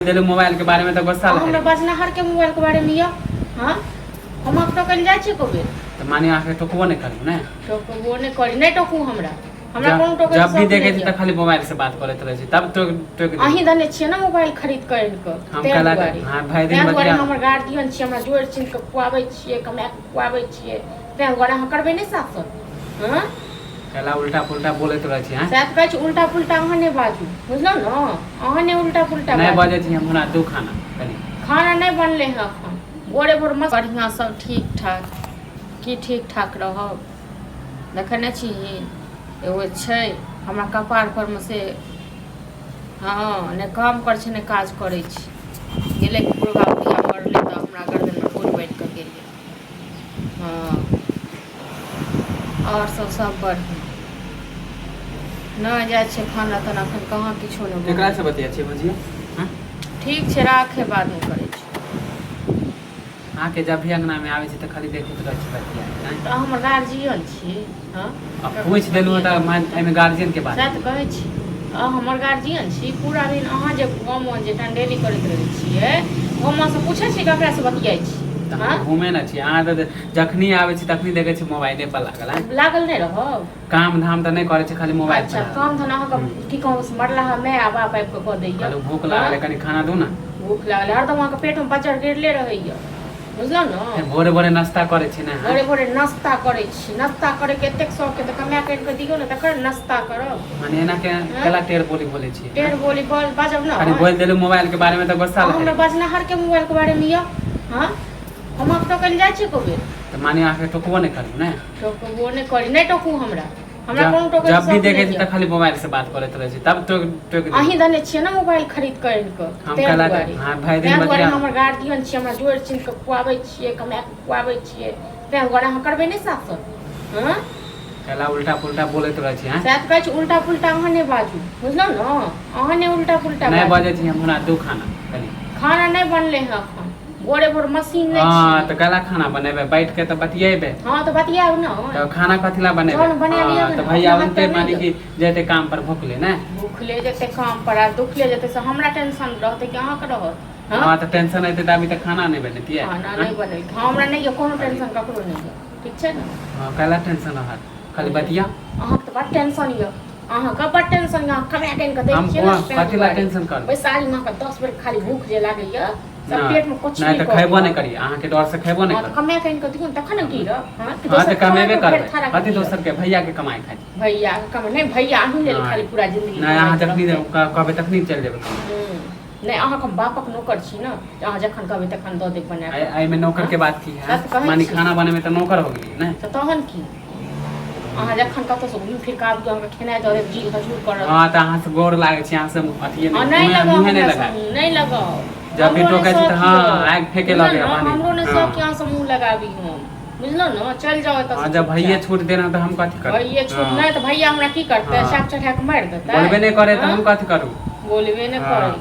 देलू मोबाइल के बारे में तऽ गुस्सा अहाँ हमरा लगै बजनाहर के मोबाइल के बारे में यऽ हाँ हम अहाँके टोकै लए जाइ छियै को बेर तऽ माने अहाँके टोकबो नहि करू ने टोकबो नहि करी नहि टोकू हमरा हमरा कोनो जब टोकै जब भी देखै छी तऽ खाली मोबाइल से बात करैत रहै छी तब टोक टोक दै अहीं दने छियै ने मोबाइल खरीद कऽ आनि कऽ हम ताहि कहला दुआरे हाँ भरि दिन ताहि दुआरे बतिया हमर गार्जियन छियै हमरा जोड़ि चिन्ह कऽ खुआबै छियै कमा कऽ खुआबै छियै ताहि दुआरे अहाँ करबै नहि साफ हँ कहला उल्टा पुल्टा बोलैत रहै छी हैं सएह तऽ कहै छी उल्टा पुल्टा अहाँ नहि बाजू बुझलहुँ ने अहाँ नहि उल्टा पुल्टा नहि बाजू बजै छी हम हमरा दू खाना कनि खाना नहि बनलै हँ एखन भोरे भोर मस्त बढ़िआँ सब ठीक ठाक की ठीक ठाक रहब देखै नहि छी एगो छै हमरा कपार परमे से हँ नहि काम करै छै नहि काज करै छै गेलै बुढ़बा बुढ़िया मरलै तऽ हमरा गर्दनमे बोझ बान्हि कऽ गेलै हँ आओर सब सब बढ़िआँ नहि जाइ छियै खाना ताना एखन कहाँ किछो नहि केकरा बनलै। से बतिया छियै भौजी हाँ ठीक छै राखे बादमे करै छी अहाँके जब भी अंगना में आबै छी तऽ खाली देखैत रहै छी बतिया नहि तऽ अहाँ हमर गार्जियन छी हँ आ पूछि देलहुँ तऽ मान एहिमे गार्जियन के बात सएह तऽ कहै छी अहाँ हमर गार्जियन छी पूरा दिन अहाँ जे गाँवमे जे टंडेली करैत रहै छियै गाँवमे पूछै छी ककरासँ बतियाइ छी तऽ हँ हम घूमे ने छी अहाँ तऽ जखनी आबै छी तखनी देखै छी मोबाइले पर लागल आँय लागल नहि रहब काम धाम तऽ नहि करै छी खाली मोबाइल अच्छा पर लागल। काम धाम अहाँके की कहूँ से मरलाहा माय आ बाप आबि कऽ कऽ दैया कहलहुँ भूख लागल है कनि खाना दू ने भूख लागल है, हरदम अहाँके पेटमे बच्चर गिरले रहैया बुझलहुँ ने भोरे भोरे नाश्ता करै छी ने भोरे भोरे नाश्ता करै छी नाश्ता करैके एतेक शौक है तऽ कमा करि कऽ दियौ ने तखन नाश्ता करब माने एना के केला टेढ़ बोली बोलै छी टेढ़ बोली बाजब ने खाली बोलि देलू मोबाइल के बारे में तऽ गुस्सा अहाँ हमरा लगै बजनाहर के मोबाइल के बारे में यऽ हाँ हम अहाँके टोकै लए जाइ छियै को बेर तऽ माने अहाँके टोकबो नहि करू ने टोकबो नहि करी नहि टोकू हमरा हमरा कोनो जब टोकै जब भी देखै छी तऽ खाली मोबाइल से बात करैत रहै छी तब टोक टोक दै अहीं दने छियै ने मोबाइल खरीद कऽ आनि कऽ हम ताहि कहला दुआरे हाँ भरि दिन ताहि दुआरे बतिया हमर गार्जियन छियै हमरा जोड़ि चिन्ह कऽ खुआबै छियै कमा कऽ खुआबै छियै ताहि दुआरे अहाँ करबै नहि साफ हँ कहला उल्टा पुल्टा बोलैत रहै छी हैं सएह तऽ कहै छी उल्टा पुल्टा अहाँ नहि बाजू बुझलहुँ ने अहाँ नहि उल्टा पुल्टा नहि बाजू बजै छी हम हमरा दू खाना कनि खाना नहि बनलै हँ एखन भोरे भोर मशीन नहि हाँ छै तऽ कहला खाना बनेबै बैठ के तऽ बतियेबै हँ तऽ बतियाउ ने तऽ खाना कथी ला बनेबै जौन बना लिअ हाँ, ने, तऽ भैया अपना हाथ अनतै पैर माने नहि कि जेतै काम पर भुखले ने भूखले जेतै काम पर आ दुखले जेतै से हमरा टेंशन रहतै कि अहाँके रहत हँ हाँ तऽ टेंशन हेतै तऽ अभी तऽ खाना नहि बनेतियै खाना नहि बनेलकै हँ हमरा नहि यऽ कोनो टेंशन ककरो नहि यऽ ठीक छै ने हाँ कहला टेंशन रहत खाली बतिया अहाँके तऽ बड टेंशन यऽ अहाँके बड टेंशन यऽ अहाँ कमा कनि कऽ दै हम छियै ने कोन- ताहि कथी ला दुआरे। टेंशन करबै? ओहि साड़ी में अहाँके 10 बेर खाली भूख जे लागैया सब नहि पेट में कुछ नहि तऽ खयबो नहि करी अहाँके डर से खयबो नहि हाँ, तऽ करी कमा कनि कऽ दियौ ने तखन ने गिरब हाँ कि हाँ तऽ दोसर कमेबे कमाइ कऽ करबै भरि थारा कथी गिरब। दोसर के भैया के कमाइ खाइ छी भैया के कमाइ नहि भैया अहीं लेल नहि। खाली पूरा जिंदगी नहि अहाँ कमाइत जखनी रहतै। कहबै तखनी चलि जेबै नहि अहाँके हम बापक नौकर छी ने जे अहाँ जखन कहबै तखन दऽ देब बना कऽ एहिमे नौकर के बात की है तऽ कहै माने छी। खाना बनेमे तऽ नौकर हो गेलियै ने तऽ तहन की अहाँ जखन कतौसँ घुमि फिर कऽ आबि अहाँके खेनाइ दऽ देब जी हजूर करत हँ तऽ अहाँ से गोर लागै छी अहाँ से अथिये हँ, नहि नहि मुँहे लगाउ मुँहे नहि हमरा लगाए से मुँह, नहि लगाउ जब भी हमरो टोकै नहि छी तऽ शौक हँ यऽ। आगि फेके बुझलहुँ लगैए ने पानी हमरो नहि हँ। शौक यऽ अहाँसँ मुँह लगाबी हम बुझलहुँ ने चलि जाउ एतऽ हँ जब भैये छूट देना तऽ हम कथी करू भैये छूट हँ। नहि तऽ भैया हमरा की करतै हँ। साप चढ़ा कऽ मारि देतै बोलबे नहि करे तऽ हँ? हम कथी करू बोलबे नहि हँ। करै।